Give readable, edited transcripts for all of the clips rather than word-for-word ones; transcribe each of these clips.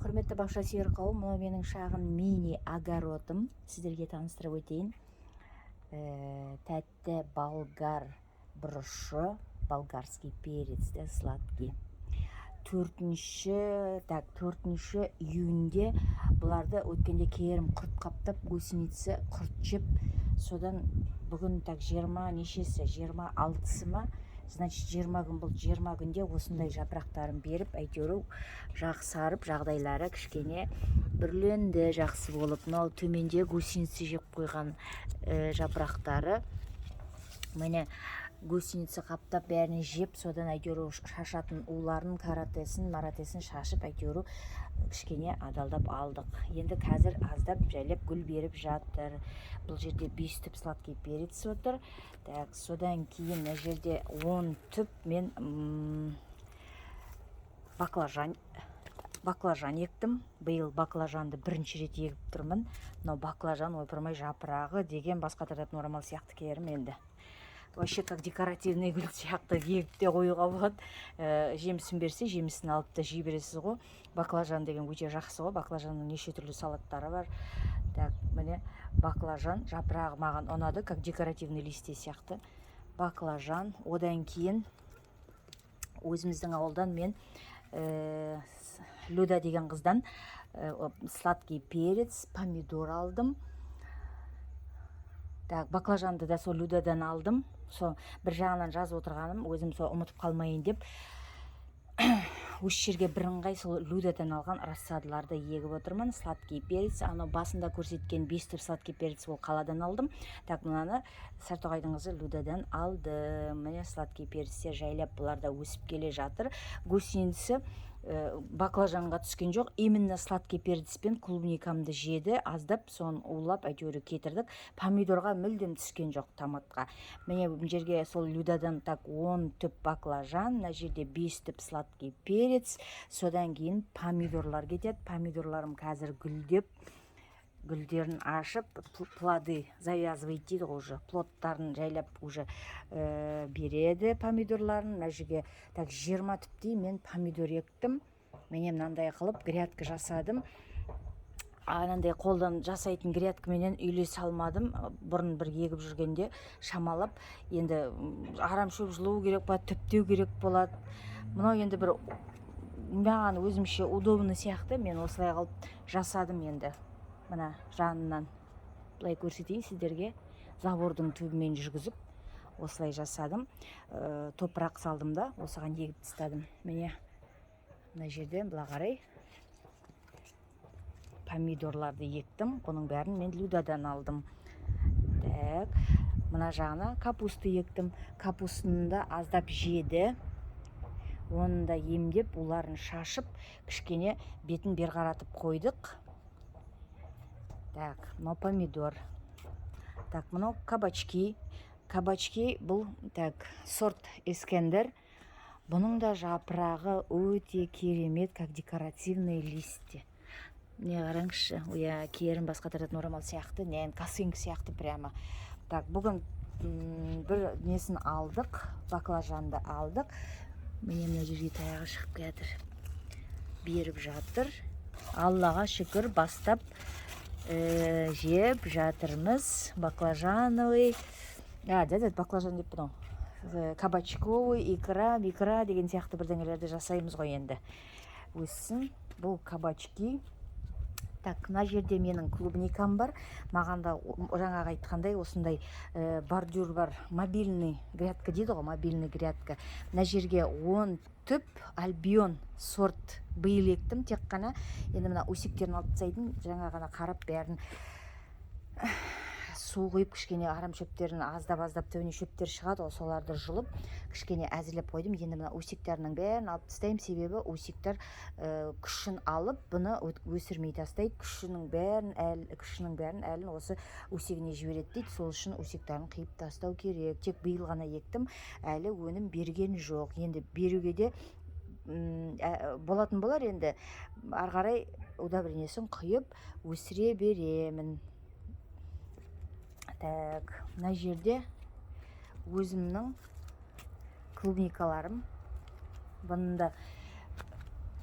Құрметті бақша сүйер қауым, мынау менің шағын мини огородым, сіздерге таныстырып өтейін. Тәтті болгар бұрышы, болгарский перец да, сладкий. Төртінші, так, 4 июньде бұларды өткенде керім құрт қаптап, гусеница құрт жеп, содан бүгін, так, 20 нешесі, 26-сы ма, значит, 20 күн болды. 20 күнде осындай жапырақтарын беріп, әйтеуір жақсарып, жағдайлары кішкене бүрленді, жақсы болып. Мынау төменде гусеница жеп қойған жапырақтары. Міне, гусеница қаптап, бәрін жеп, содан әйтеуір шашатын уларын, каратесін маратесін шашып, әйтеуір кішкене адалдап алдық. Енді қазір аздап, жайлап гүл беріп жатыр. Бұл жерде бес түп сладкий перец отыр. Так, содан кейін мына жерде 10 түп мен баклажан ектім. Биыл баклажанды бірінші рет егіп тұрмын. Мынау баклажан, ойпырмай, жапырағы деген басқа тартатын орамал сияқты. Керім енді вообще как декоративный гүл сияқты егіп те қоюға болады. Жемісін берсе, жемісін алып та жей бересіз ғой. Баклажан деген өте жақсы ғой, баклажанның неше түрлі салаттары бар. Так, міне, баклажан жапырағы маған ұнады, как декоративный листья сияқты баклажан. Одан кейін өзіміздің ауылдан мен Люда деген қыздан сладкий перец, помидор алдым. Так, баклажанды да сол Людадан алдым. Сол бір жағынан жазып отырғаным, өзім сол ұмытып қалмайын деп, осы жерге бірыңғай сол Людадан алған рассадаларды егіп отырмын. Сладкий перец, анау басында көрсеткен бес түп сладкий перец, ол қаладан алдым. Так, мынаны Сартоғайдың қызы Людадан алдым. Міне, сладкий перецтер жайлап бұлар да өсіп келе жатыр. Гусеница баклажанға түскен жоқ, именно сладкий перец пен клубникамды жеді аздап, соны улап, әйтеуір кетірдік. Помидорға мүлдем түскен жоқ, томатқа. Міне, мына жерге сол Людадан, так, 10 түп баклажан, мына жерде бес түп сладкий перец, содан кейін помидорлар кетеді. Помидорларым қазір гүлдеп, гүлдерін ашып, плоды завязывает дейді ғой, уже плодтарын жайлап уже береді помидорларын. Мына жерге, так, 20 түптей мен помидор ектім. Міне, мынандай қылып грядка жасадым. Анандай қолдан жасайтын грядкаменен үйлесе алмадым. Бұрын бір егіп жүргенде шамалап, енді арам шөп жұлу керек болады, түптеу керек болады. Мынау енді бір маған өзімше удобно сияқты, мен осылай қылып жасадым. Енді мына жанынан былай көрсетейін сіздерге, забордың түбімен жүргізіп, осылай жасадым. Топырақ салдым да, осыған егіп тастадым. Міне, мына жерден былай қарай помидорларды ектім. Бұның бәрін мен Людадан алдым. Так, мына жағына капуста ектім. Капустаны да аздап жеді, оны да емдеп, уларын шашып, кішкене бетін бері қаратып қойдық. Так, мынау помидор. Так, мынау кабачки. Кабачки бұл, так, сорт Эскендер. Бұның да жапырағы өте керемет, как декоративные листья. Міне, қараңызшы, иә, керім басқа тартатын орамал сияқты, не, косынка сияқты прямо. Так, бүгін бір несін алдық, баклажанды алдық. Міне, мына жерге таяғы шығып келатыр, беріп жатыр. Аллаға шүкір, бастап жеп жатырмыз. Баклажановый, а да, баклажан деп, мынау кабачковый икра, икра деген сияқты бірдеңелерді жасаймыз ғой енді, өссін бұл кабачки. Так, мына жерде менің клубникам бар. Маған да жаңағы айтқандай осындай бордюр бар, мобильный грядка дейді ғой, мобильный грядка. Мына жерге 10 түп Альбион сорт биыл ектім тек қана. Енді мына өсектерін алып тастайтын, жаңа ғана қарап, бәрін су құйып, кішкене арам шөптерін аздап аздап, түбіне шөптер шығады ғой, соларды жұлып, кішкене әзірлеп қойдым. Енді мына өсектерінің бәрін алып тастаймын, себебі өсектер күшін алып, бұны өсірмей тастайды. Күшінің бәрін әлін осы өсегіне жібереді дейді. Сол үшін өсектерін қиып тастау керек. Тек биыл ғана ектім, әлі өнім берген жоқ. Енді беруге де болатын болар. Енді ары қарай удобрениесін құйып, өсіре беремін. Так, мына жерде өзімнің клубникаларым. Бұны да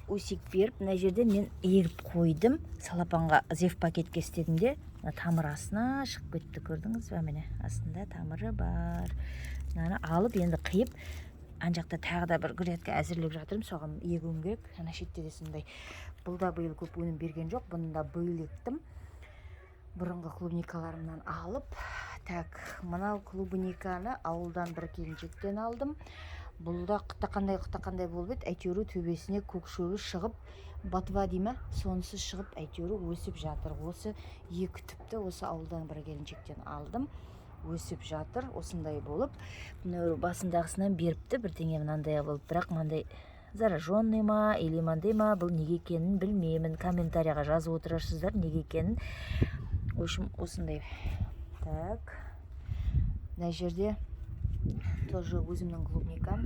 Усик беріп, мына жерде мен егіп қойдым. Салапанға зев пакетке істедім де, мына тамыр астына шығып кетті, көрдіңіз ба? Міне, астында тамыры бар. Мынаны алып, енді қиып, ана жақта тағы да бір грядка әзірлеп жатырмын, соған егуім керек. Ана шетте де сондай. Бұл да биыл көп өнім берген жоқ, бұны да биыл ектім. Бұрынғы клубникаларымнан алып. Так, мынау клубниканы ауылдан бір келіншектен алдым. Бұл да қытақандай қытақандай болып еді, әйтеуір төбесіне көк шөбі шығып, ботва дей ма, сонысы шығып, әйтеуір өсіп жатыр. Осы екі түпті осы ауылдан бір келіншектен алдым, өсіп жатыр осындай болып. Мынау басындағысынан беріпті бірдеңе, мынандай болып, бірақ мынандай зараженный ма или мынандай ма, бұл неге екенін білмеймін. Комментарийға жазып отырасыздар неге екенін. В общем, осындай. Так, мына жерде тоже өзімнің клубникам.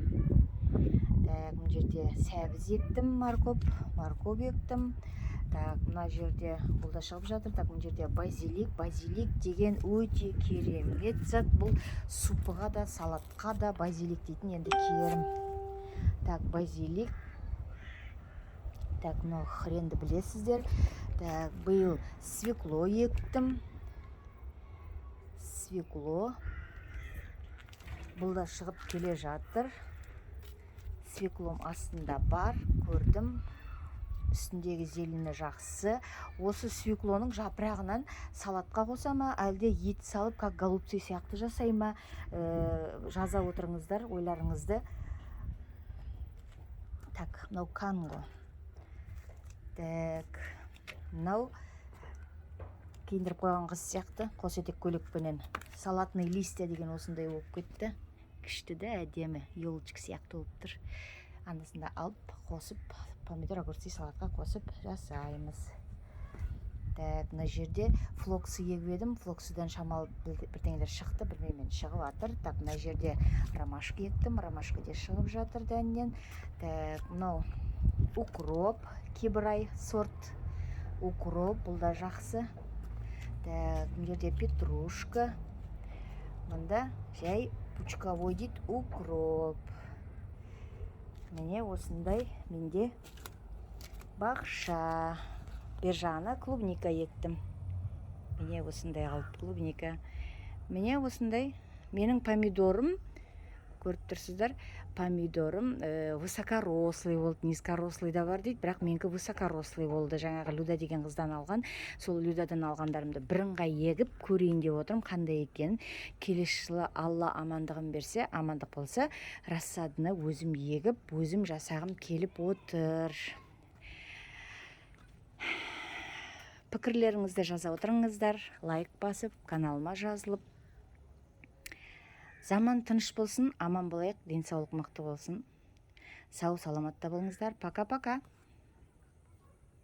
Так, мына жерде сәбіз ектім, морковь, морковь ектім. Так, мына жерде бұл да шығып жатыр. Так, мына жерде базилик. Базилик деген өте керемет зат бұл, супыға да, салатқа да базилик дейтін енді керім. Так, базилик. Так, мынау хренді білесіздер. Так, биыл свекло ектім, свекло бұл да шығып келе жатыр. Свеклом астында бар, көрдім, үстіндегі зелені жақсы. Осы свеклоның жапырағынан салатқа қоса ма, әлде ет салып, как голубцы сияқты жасай ма, жаза отырыңыздар ойларыңызды. Так, мынау канго. Так, мынау киіндіріп қойған қыз сияқты, қос етек көйлекпенен. Салатный листья деген осындай болып кетті, күшті да, әдемі, елочка сияқты болып тұр. Анда алып қосып, помидор, огурцы, салатқа қосып жасаймыз. Так, мына жерде флоксы егіп едім, флоксыдан шамалы бірдеңелер шықты, білмеймін, шығып жатыр. Так, мына жерде ромашка ектім, ромашка де шығып жатыр дәнінен. Так, мынау укроп, кибрай сорт укроп, бұл да жақсы. Так, мына жерде петрушка, мында жай пучковой дейді укроп. Міне, осындай менде бақша. Бер жағына клубника ектім, міне, осындай алып клубника. Міне, осындай менің помидорым, көріп тұрсыздар. Помидорым высокорослый болды, низкорослый да бар дейді, бірақ менікі высокорослый болды. Жаңағы Люда деген қыздан алған. Сол Людадан алғандарымды бірыңғай егіп көрейін деп отырмын қандай екенін. Келесі жылы Алла амандығын берсе, амандық болса, рассаданы өзім егіп, өзім жасағым келіп отыр. Пікірлеріңізді жаза отырыңыздар, лайк басып, каналыма жазылып. Заман тыныш болсын, аман болайық, денсаулық мықты болсын, сау саламатта болыңыздар. Пока, пока.